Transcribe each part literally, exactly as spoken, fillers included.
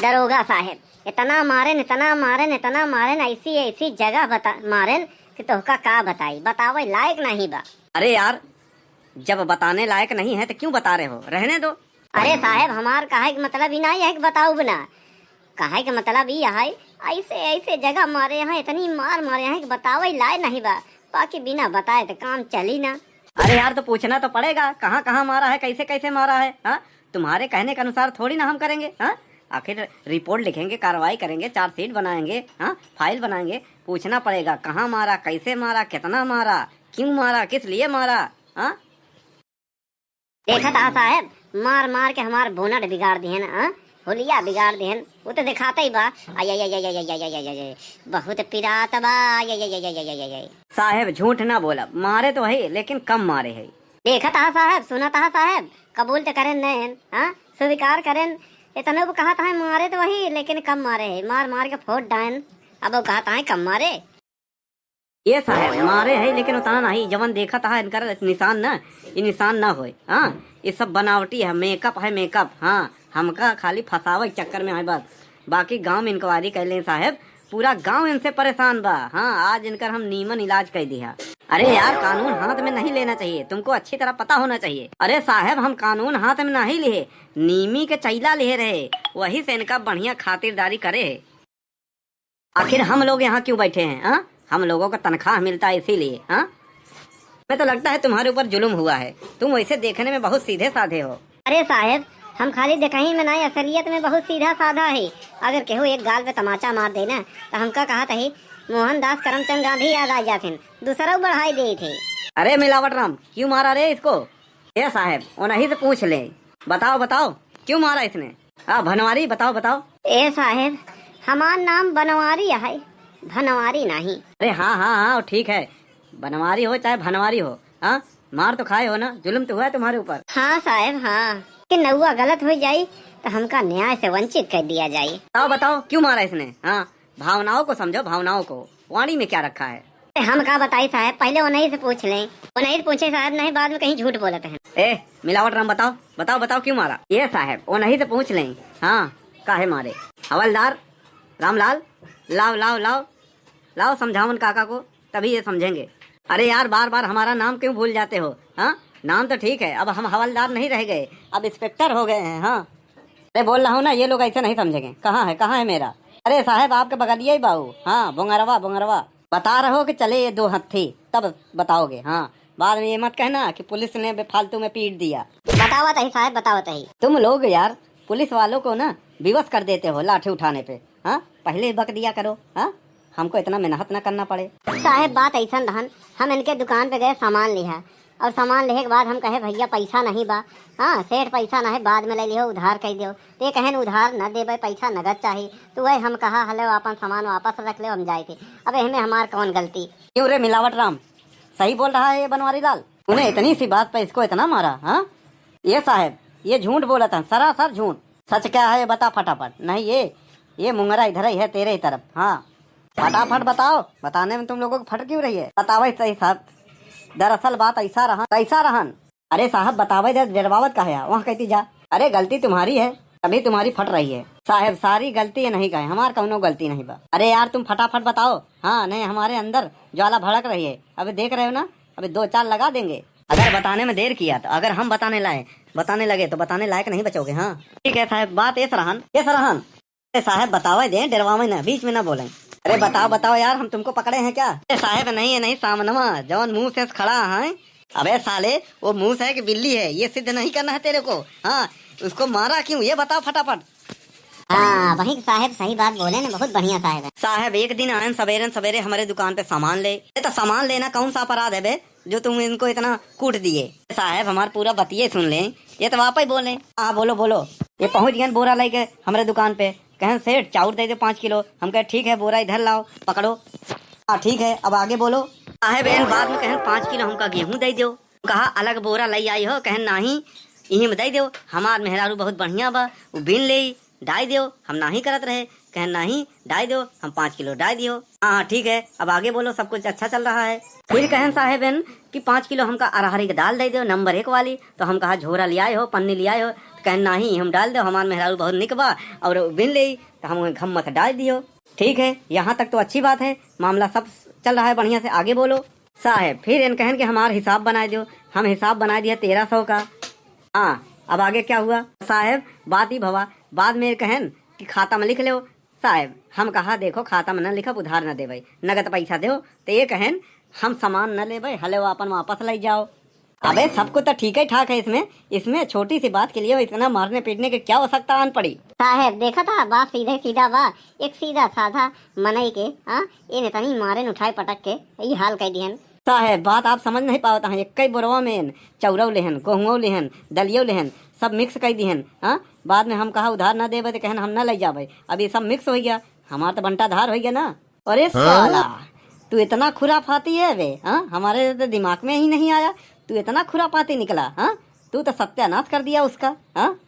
दरोगा साहेब, इतना मारेन, इतना मारेन, इतना मारेन, ऐसी ऐसी जगह बता मारेन कि तोहका का बताई, बतावे लायक नहीं बा। अरे यार, जब बताने लायक नहीं है तो क्यों बता रहे हो, रहने दो। अरे साहेब, हमार कहे के मतलब ई नाहीं है कि बताउब ना। कहे के मतलब ई है, ऐसे ऐसे जगह मारे हैं, इतनी मार मारे हैं कि बतावे लायक नहीं बा। बाकी बिना बताए तो काम चली ना। अरे यार, तो पूछना तो पड़ेगा, कहाँ कहाँ मारा है, कैसे कैसे मारा है, हाँ? तुम्हारे कहने के अनुसार थोड़ी ना हम करेंगे, हाँ? आखिर रिपोर्ट लिखेंगे, कार्रवाई करेंगे, चार्जशीट बनाएंगे, हाँ, फाइल बनाएंगे। पूछना पड़ेगा, कहाँ मारा, कैसे मारा, कितना मारा, क्यों मारा, किस लिए मारा, हाँ? देखत हा साहेब, मार मार के हमार बोनट बिगाड़ दिहन, हाँ? होलिया बिगाड़ दिहन। वो तो दिखाते ही बा। आय, आय, आय, आय, आय, आय, आय, आय, आय, आय। बहुत पिरात बा। आय, आय, आय, आय, आय, आय, आय। साहेब, झूठ ना बोलब, मारे तो है, लेकिन कम मारे है। देखत हा साहेब, सुनत हा साहेब, कबूल तो करेन नैन, हाँ? स्वीकार करेन। इतने वो कहत है, मारे तो वही, लेकिन कम मारे है। मार मार के फोड़ डायन। अब वो कहत है, कम मारे। ए साहेब, मारे है, लेकिन उतना नहीं, जवन देखत हा इनकर निशान ना, ई निशान ना होए। हाँ, ई सब बनावटी है, मेकअप है, मेकअप। हाँ, हमका खाली फंसावे के चक्कर में है बस। बाकी गांव में इंक्वायरी कर लें साहेब, पूरा गांव इनसे परेशान बा। हाँ, आज इनकर हम नीमन इलाज कर दिया। अरे यार, कानून हाथ में नहीं लेना चाहिए, तुमको अच्छी तरह पता होना चाहिए। अरे साहेब, हम कानून हाथ में नहीं लिए, नीमी के चैला लिए रहे, वही से इनका बढ़िया खातिरदारी करे है। आखिर हम लोग यहाँ क्यों बैठे हैं, हाँ? हम लोगों का तनख्वाह मिलता है इसीलिए, हाँ? हमें तो लगता है तुम्हारे ऊपर जुल्म हुआ है, तुम वैसे देखने में बहुत सीधे साधे हो। अरे साहेब, हम खाली देखही में नाहीं, असलियत में बहुत सीधा साधा है। अगर केहू एक गाल पे तमाचा मार दे ना, तो हमका कहत है, मोहनदास करमचंद गांधी याद आ जाथिन, दूसरा बढ़ाई देत है। अरे मिलावट राम, क्यों मारा रे इसको? ए साहेब, उन्हीं से पूछ ले। बताओ, बताओ, क्यों मारा इसने? हाँ, भनवारी, बताओ, बताओ। ए साहेब, हमार नाम बनवारी है, भनवारी नहीं। अरे हाँ, हाँ, हाँ, ठीक है, बनवारी हो चाहे भनवारी हो, हाँ, मार तो खाए हो ना, जुल्म तो हुआ है तुम्हारे ऊपर। हाँ साहेब, हाँ, कि नौवा गलत हो जाई तो हमका न्याय से वंचित कर दिया जाई। बताओ, बताओ, क्यों मारा इसने? हाँ, भावनाओं को समझो, भावनाओं को। वाणी में क्या रखा है? अरे हम का बताई साहेब, पहले उन्हीं से पूछ लें। उन्हीं से पूछे साहेब, नहीं बाद में कहीं झूठ बोलत हैं। ए, मिलावट राम, बताओ, बताओ, बताओ, क्यों मारा? ए साहेब, उन्हीं से पूछ लें। हाँ, काहे मारे? हवलदार रामलाल, लाओ, लाओ, लाओ, लाओ, समझावन काका को, तभी ये समझेंगे। अरे यार, बार बार हमारा नाम क्यों भूल जाते हो? हाँ, नाम तो ठीक है, अब हम हवलदार नहीं रह गए, अब इंस्पेक्टर हो गए हैं। हाँ, अरे बोल रहा हूँ ना, ये लोग ऐसे नहीं समझेंगे। कहाँ है, कहाँ है मेरा? अरे साहेब, आपके बगलिया ही बाऊ। हाँ, बोंगरवा, बोंगरवा। बता रहो कि चले ये दो हत्थी, तब बताओगे। हाँ, बाद में ये मत कहना कि पुलिस ने बेफालतू में पीट दिया। बतावत ही साहेब, बतावत ही। तुम लोग यार, पुलिस वालों को ना विवश कर देते हो लाठी उठाने पे। हाँ, पहले ही बक दिया करो। हाँ, हमको इतना मेहनत ना करना पड़े। साहेब, बात ऐसन रहन, हम इनके दुकान पे गए सामान लिहा, और सामान लेहे के बाद हम कहे, "भैया, पैसा नहीं बा।" "हाँ सेठ, पैसा नहीं, बाद में ले लिहो, उधार कह दियो।" ते कहन, "उधार न देबे, पैसा नगद चाही।" तो वही हम कहा, "हलो, अपन सामान वापस रख ले, हम जाए थे।" अब एहमे हमार कौन गलती? क्यों रे मिलावट राम, सही बोल रहा है ये बनवारी लाल? तूने इतनी सी बात पे इसको इतना मारा, हाँ? ये साहेब, ये झूठ बोलत है, सरासर झूठ। सच क्या है, ये बता फटाफट। नहीं, ये, ये मुंगरा इधर ही है, तेरे ही तरफ। हाँ, फटाफट बताओ, बताने में तुम लोगों को फट क्यों रही है? बताओ सही साहब, दरअसल बात ऐसा रहन, कैसा रहन? अरे साहब, बतावे दे, डरवावत काहे है? वहाँ कहती जा। अरे गलती तुम्हारी है, तभी तुम्हारी फट रही है। साहेब, सारी गलती ये नहीं कहे, हमार कौनो गलती नहीं बा। अरे यार, तुम फटाफट बताओ। हाँ, नहीं हमारे अंदर ज्वाला भड़क रही है, अभी देख रहे हो ना, अभी दो चार लगा देंगे। अगर बताने में देर किया तो, अगर हम बताने लाए, बताने लगे तो बताने लायक नहीं बचोगे। हाँ ठीक है साहेब, बात एस रहन, एस रहन। अरे साहेब, बतावे दे, डरवावे ना, बीच में ना बोले। अरे बताओ, बताओ यार, हम तुमको पकड़े हैं क्या? अरे साहेब, नहीं है, नहीं, सामनवा जौन मुंह से खड़ा है। अबे साले, वो मुंह से है कि बिल्ली है, ये सिद्ध नहीं करना है तेरे को। हाँ, उसको मारा क्यों, ये बताओ फटाफट। हाँ, वही साहेब सही बात बोले ने, बहुत बढ़िया साहेब है। साहेब, एक दिन आयन सवेरन सवेरे हमारे दुकान पे सामान ले। ये तो सामान लेना कौन सा अपराध है बे, जो तुम इनको इतना कूट दिए? साहेब, हमार पूरा बतिये सुन लें, ये तो वापस बोले। हाँ, बोलो, बोलो। ये पहुँच गए बोरा लेके हमरे दुकान पे, कहन, "सेठ, चाउर दे दो पाँच किलो।" हम कहे, "ठीक है, बोरा इधर लाओ, पकड़ो।" हाँ, ठीक है, अब आगे बोलो। साहेब, एन बाद में कहन, "पाँच किलो हमका गेहूँ दे दो।" कहा, "अलग बोरा ले आई हो?" कहन, "नाही, इही में दे दो, हमार मेहरारू बहुत बढ़िया बा, वो बीन ले, डाई दो।" हम नाही करत रहे। कहेन, "नहीं, डाइ देउ, हम पाँच किलो डाइ दियो।" "हाँ, हाँ, ठीक है, अब आगे बोलो, सब कुछ अच्छा चल रहा है?" फिर कहेन साहेब एन कि "पाँच किलो हमका अरहरी के दाल दइ देउ, नंबर एक वाली।" तो हम कहा, "झोरा लियाए हो, पन्नी लियाए हो?" तो कहेन, "नहीं, हम डाल देउ, हमार मेहरारू बहुत निक बा और बिन लेई, तो हम घम्मत डाल दियो।" ठीक है, यहाँ तक तो अच्छी बात है, मामला सब चल रहा है बढ़िया से, आगे बोलो। साहेब फिर एन कहेन कि "हमार हिसाब बनाइ देउ।" हम हिसाब बनाइ दिया तेरह सौ का। हाँ, अब आगे क्या हुआ? साहेब, बात ई भवा, बाद में कहेन कि "खाता में लिख लेउ।" साहेब, हम कहा, "देखो, खाता में न लिखब, उधार न देबै, नगद पैसा देउ।" तो ये कहेन, "हम सामान न लेबै, हलेउ आपन वापस लइ जाओ।" अबे, सब कुछ तो ठीक ही ठाक है इसमें, इसमें छोटी सी बात के लिए इतना मारने पीटने की क्या आवश्यकता आन पड़ी? साहेब, देखा था, बात सीधे सीधा बा, एक सीधा साधा मनई के, हाँ, एन इतनी मारेन उठाए पटक के, ई हाल कइ दिहन। साहेब, बात आप समझ नहीं पावत हैं, एक्कै बोरवा में चौरौ लेहन, गोहुओ लेहन, दलियो लेहन, सब mix कइ दिहन, हाँ? बाद में हम कहा उधार ना देबे तो कहेन हम ना लइ जाबे। अब ये सब mix होइ गया, हमार तो बंटाधार होइ गया ना। अरे साला, तू इतना खुराफाती है बे, हाँ? हमारे तो दिमाग में ही नहीं आया, तू इतना खुराफाती निकला, हाँ? तू तो सत्यानाश कर दिया उसका, हाँ?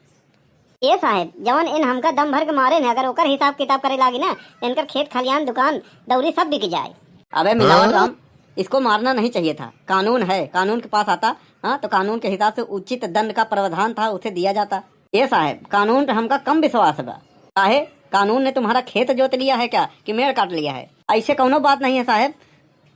ए साहेब, जवन एन हमका दम भर के मारेन, अगर ओकर हिसाब किताब करे लागी ना, तो एनकर खेत खलियान, दुकान, दौरी सब बिक जाए। अबे मिलावट राम, इसको मारना नहीं चाहिए था। कानून है, कानून के पास आता, हाँ, तो कानून के हिसाब से उचित दंड का प्रावधान था, उसे दिया जाता। ए साहेब, कानून पे हमका कम विश्वास बा। काहे? कानून ने तुम्हारा खेत जोत लिया है क्या कि मेड़ काट लिया है? ऐसे कौनो बात नहीं है साहेब।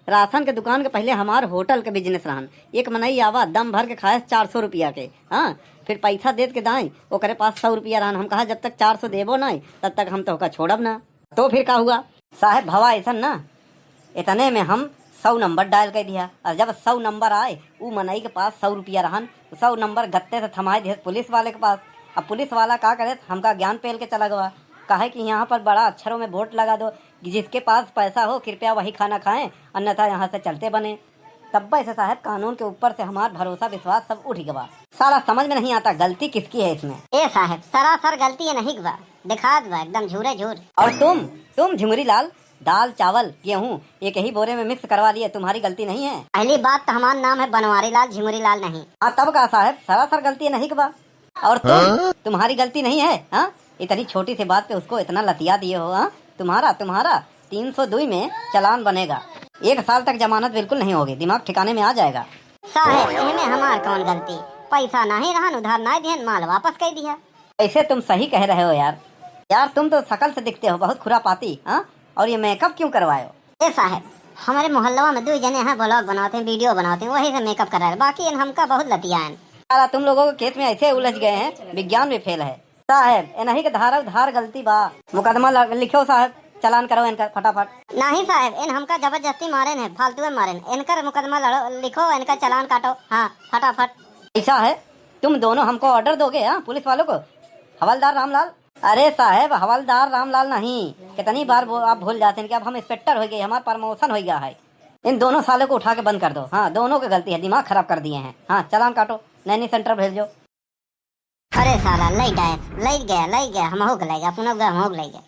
राशन के दुकान के पहिले हमार होटल के business रहन। एक मनई आवा, दम भर के खाए चार सौ रुपया के, हाँ, फिर पैसा देत के दाई, ओकरे पास सौ रुपया रहन। हम कहा, "जब तक चार सौ देबो नाई, तब तक हम तोहका छोड़ब ना।" तो फिर का हुआ? साहेब, भवा ऐसन ना, इतने में हम सौ नंबर dial कर दिया, और जब सौ नंबर आए, उ मनई के पास सौ रुपया रहन, सौ नंबर गत्ते से थमाए दिए पुलिस वाले के पास। अब पुलिस वाला का करे, हमका ज्ञान पेल के चला गवा, काहे कि यहाँ पर बड़ा अक्षरों में बोर्ड लगा दो कि "जिसके पास पैसा हो, कृपया वही खाना खाएं, अन्यथा यहाँ से चलते बने।" तब्बे से साहेब, कानून के ऊपर से हमार भरोसा विश्वास सब उठ गवा। साला, समझ में नहीं आता गलती किसकी है इसमें। ए साहेब, सरासर गलती ये नहीं बा, दिखात बा एकदम झूरे झूर। और तुम, तुम झुंगरी लाल, दाल, चावल, गेहूं एक ही बोरे में mix करवा लिए, तुम्हारी गलती नहीं है? पहली बात तो हमार नाम है बनवारी लाल, झिंगुरी लाल नहीं। हाँ, तब का साहेब, सरासर गलती नहीं बा। और तुम, हाँ? तुम्हारी गलती नहीं है, हाँ? इतनी छोटी सी बात पे उसको इतना लतिया दिए हो, हाँ? तुम्हारा, तुम्हारा तीन सौ दुई में चालान बनेगा। एक साल तक जमानत बिल्कुल नहीं होगी, दिमाग ठिकाने में आ जाएगा। साहेब, एहमे हमार कौन गलती? पैसा नहीं रहन, उधार नहीं दिहन, माल वापस कर दिया। ऐसे तुम सही कह रहे हो यार। यार, तुम तो शकल से दिखते हो बहुत खुरापाती, हाँ? और ये makeup क्यों करवाए हो? ए साहेब, हमरे मोहल्लवा में दुई जने हैं, vlog बनावत हैं, video बनावत हैं, वही से makeup करा रहे, बाकी इन हमका बहुत लतियाएन। साला, तुम लोगों के case में ऐसे उलझ गए हैं, विज्ञान भी fail है। साहेब, इन्हीं के धारा धार गलती बा। मुकदमा ल-, लिखो साहेब, चालान करो इनका फटाफट। नहीं साहेब, इन हमका जबरदस्ती मारेन है, फालतू में मारेन। इनकर मुकदमा लड़ो, लिखो, इनका चालान काटो। हाँ, फटाफट। ऐसा है, तुम दोनों हमको order दोगे, हाँ, पुलिस वालों को? हवलदार रामलाल? अरे साहेब, हवलदार रामलाल नहीं, कितनी बार वो आप भूल जाते हैं कि अब हम inspector हो गए, हमारा promotion हो गया है। इन दोनों सालों को उठा के बंद कर दो। हाँ, दोनों की गलती है, दिमाग खराब कर दिए हैं। हाँ, चालान काटो, नैनी center भेज दो। अरे साला, लई डायस, लई गया, लई गया, हम हो के लई गया, अपना गया, हम हो के लई गया।